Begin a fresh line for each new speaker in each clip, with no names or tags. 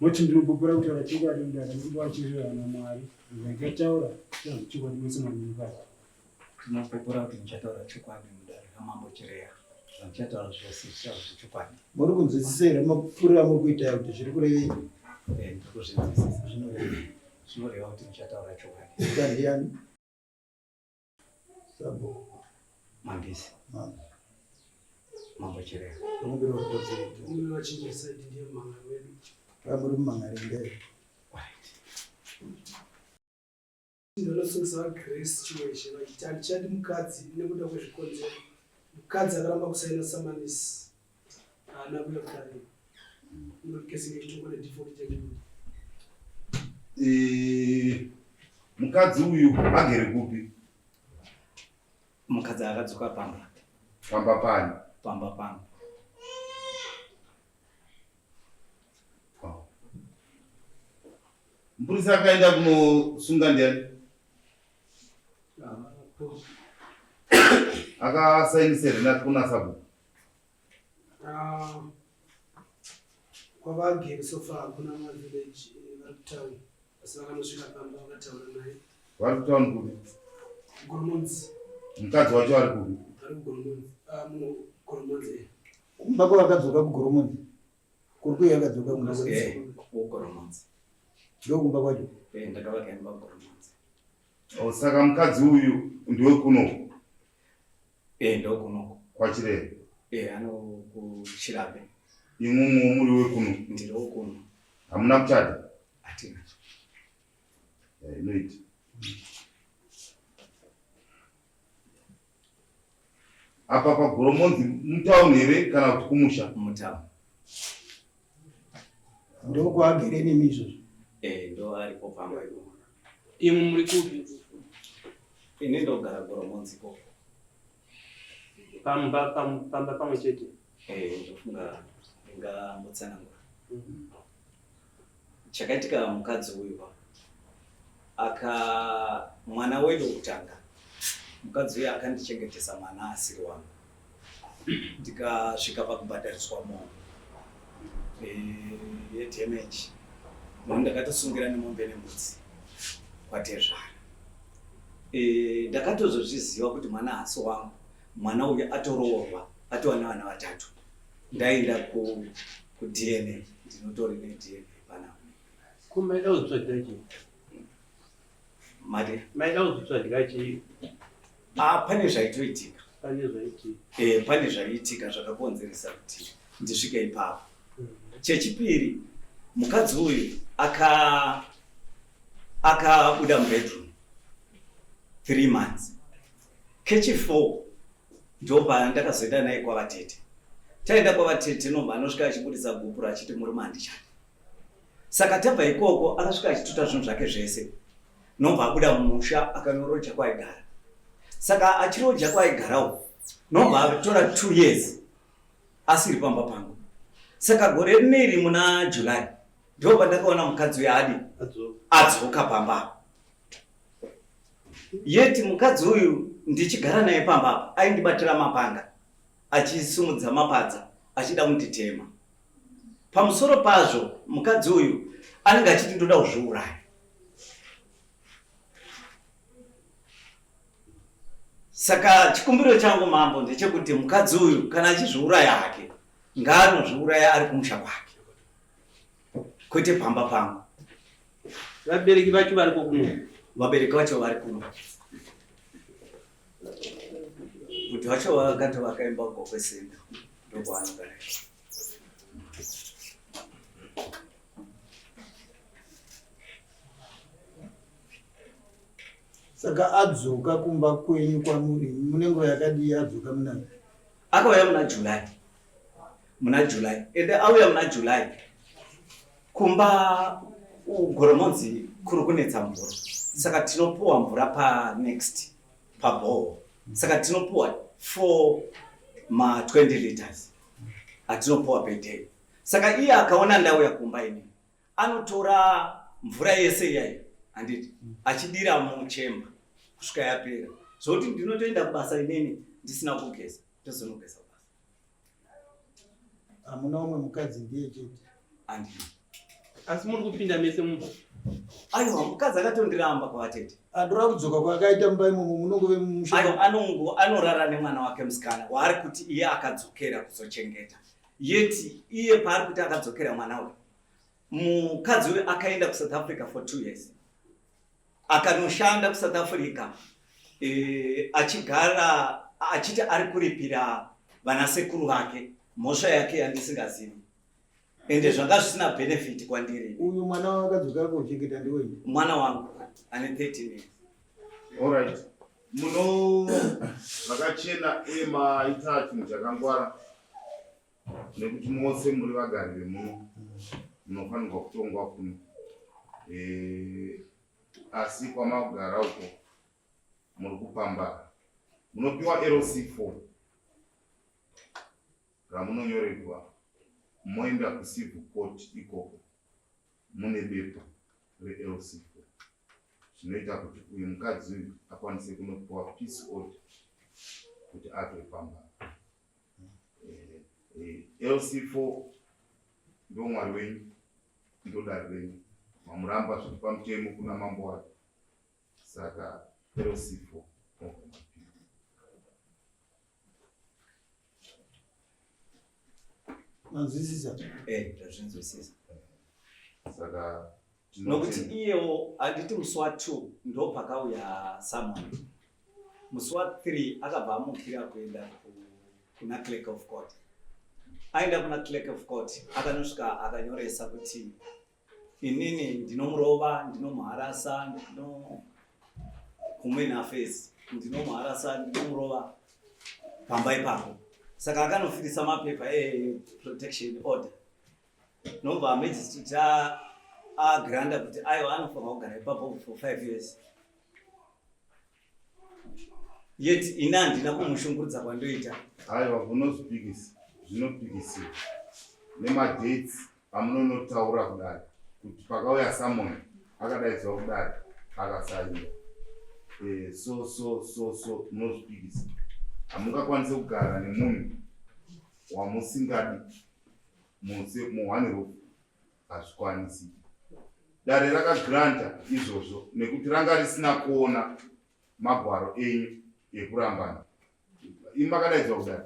Moti ndinopupura kutaura chokwadi mudare mambo achirira naMwari. Zvandataura chokwadi mese manyika.
Ndinopupura kuti ndichataura chokwadi mudare ramambo Chireya. Zvandichataura zvose zvichava zvechokwadi.
Muri kunzwisisa here mapupuriro amuri kuita kuti zviri kurevei?
Eh, ndiri kuzvinzwisisa.
Zvinorevei?
Zvinoreva kuti ndichataura chokwadi.
Zita ndiyani? Sabhuku.
Mangezi.
Mambo.
Mambo Chireya.
Tokumbira rubatsiro.
Tokumbira vachinje side ndiye mumangari wedu.
Pamuri mumangari ndee.
Right.
Vanosungisa VaGrace Chiweshe vachiti handichadi mukadzi nekuda kwezvikonzero. Mukadzi akaramba kusaina samanisi haana kuuya kudare. Inoti kesi inge ichitongwa nedefault judgment.
Eh, mukadzi uyu agere kupi?
Mukadzi akadzoka pamba.
Pamba pani?
Pamba pangu.
Oh. Mupurisa akaenda kunosunga ndiani? Akasainisa here kuna sabhuku?
Ah, kwavagere so far hakuna mavillage eh, vari kutown asi vakanosvika pamba vakataura naye.
Vari kutown kupi?
Goromonzi.
Mukadzi wacho ari kupi?
Ari kuGoromonzi. Ah, muGoromonzi. Eh.
Kumba kwavakadzoka kuGoromonzi. Kuri kuye akadzoka kumba kwacho.
Eh, kuGoromonzi.
Ndokumba kwacho.
Eh, ndakavaka imba kuGoromonzi.
Oh, saka mukadzi uyu ndiwe kuno?
Eh, ndokuno.
KwaChireya?
Eh, ano kuChirabe.
Imwimwe muri wekuno?
Ndiri wekuno.
Hamuna kuchata?
Hatina.
Eh, inoita. Apa paGoromonzi mutown here kana kuti kumusha?
Mutown.
Ndokwaagere nemi izvozvo?
Eh, ndo aripo pamba ipo.
Imwi muri kupi?
Ini ndogara Goromonzi ikoko.
Pamba pamba pamwe chete?
Eh, ndofunga ndingambotsanangura. Chakaitika mukadzi uyu aka mwana wedu wekutanga mukadzi uyu akandichengetesa mwana asiri wangu ndikasvika pakubhadhariswa mombe eh, yedamage no ndakatosungira nemombe nembudzi kwatezvara eh, ndakatozozviziva kuti mwana haasi wangu mwana uyu atoroorwa atova nevana vatatu ndaenda ku kuDNA ndinotori neDNA panapa.
Ko maida kuzotsvagira chii?
Mati?
Maida kuzotsvagira chii?
Ah, pane zvaitoitika.
Pane zvaitika.
Eh, pane zvaiitika zvakakonzeresa kuti ndisvike ipapo. Chechipiri, mukadzi uyu aka akabuda mubedroom 3 months. Kechi 4 Ndopandakazoenda naye kwavatete. Taenda kwavatete nobva anosvika achibudisa gupuro achiti murume handichadi. Saka tabva ikoko akasvika achituta zvinhu zvake zvese. Nobva abuda mumusha akanoroja kwaigara. Saka achiroja kwaigara uko nobva atora 2 years asiri pamba pangu. Saka gore rineri muna July ndopandakaona mukadzi uya adi adzoka pamba apa. Yet mukadzi uyu ndichigara naye pamba apa aindibatira mapanga achisumudza mapadza achida kunditema. Pamusoro pazvo mukadzi uyu anenge achiti ndoda kuzviuraya. Saka chikumbiro changu mambo ndechekuti mukadzi uyu kana achizviuraya hake ngaanozviuraya ari kumusha kwake kwete pamba pangu.
Vabereki vacho variko kuno?
Vabereki vacho vari kuno. Kuti vacho vakati vakaimba Gokwe Center ndokwavanogara.
Saka adzoka kumba kwenyu kwamuri mune nguva yakadii adzoka muna?
Akauya muna July. Muna July. Ende auya muna July. Kumba Goromonzi kuri kunetsa mvura. Saka tinopuwa mvura pa next pabhoho. Saka tinopuwa 4 ma 20 liters atinopuwa per day. Saka iye akaona ndauya kumba ini anotora mvura yese iyayi handiti achidira muchemba kusvika yapera zvokuti ndinotoenda kubasa inini ndisina kugeza ndozonogeza kubasa.
Hamuna umwe mukadzi ndiye chete?
Handina.
Asi muri kupinda mese mumba?
Aiwa, mukadzi akatondiramba kwavatete.
Andora kudzoka kwaakaita mumba imomo munongove mumusha.
Aiwa, anongo anorara nemwana wake musikana waari kuti iye akadzokera kuzochengeta. Yet iye paari kuti akadzokera mwana uyu, mukadzi uyu akaenda kuSouth Africa for 2 years, akanoshanda kuSouth Africa achigara achiti ari kuripira vanasekuru vake mhosva yake yandisingazivi, ende zvanga zvisina benefit kwandiri.
Uyu mwana wakadzokera kochengeta ndiwenyu?
Mwana wangu ane 13 years.
Alright, muno zvakachena uye maita chinhu chakangwara, nekuti mose muri vagari vemuno, munofanirwa kutongwa kuno. Asi kwamakugara uko muri kupambara, munopiwa LC4 ramunonyorerwa, moenda kucivil court ikoko mune bepa reLC4, zvinoita kuti uyu mukadzi uyu akwanise kunopiwa peace order kuti abve pamba. LC4 ndo Mwari wenyu, ndo dare renyu, mamuramba zviri pamutemo kuna mambo wake, saka LC4 mobva mapiwa.
Manzwisisa?
Ndazvinzwisisa.
Saka
nokuti iyewo handiti musi wa2 ndo pakauya someone, musi wa3 akabva amukira kuenda kuna clerk of court. Aenda kuna clerk of court, akanosvika akanyoresa kuti inini ndinomurova, ndinomuharasa, ndino women affairs, ndinomuharasa, ndinomurova pamba ipapo. Saka akanofirisa mapepa eprotection order, nobva magistrate agranda kuti aiwa, anofanira kugara ipapo for 5 years. Yet ini handina kumushungurudza kwandoita.
Aiwa, kunozvipikisa, zvinopikisiwa nemadates amunonotaura kudai kuti pakauya summon, akadaidzwa kudai, akasainda. So so so so munozvipikisa. Hamungakwanisi kugara nemunhu wamusingadi muse muone roof, hazvikwanisi. Dare rakagranta izvozvo nekuti ranga risina kuona magwaro enyu ekurambana. Imi makadaidzwa kudai?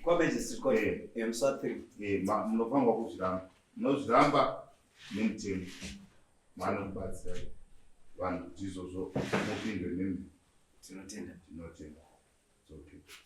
Kwamagistrate court. Musi wa3.
Munofanirwa kuzviramba, munozviramba nemutemo, vanokubatsirai vanhu kuti izvozvo mupindwe nemi.
Tinotenda.
Tinotenda. It's okay.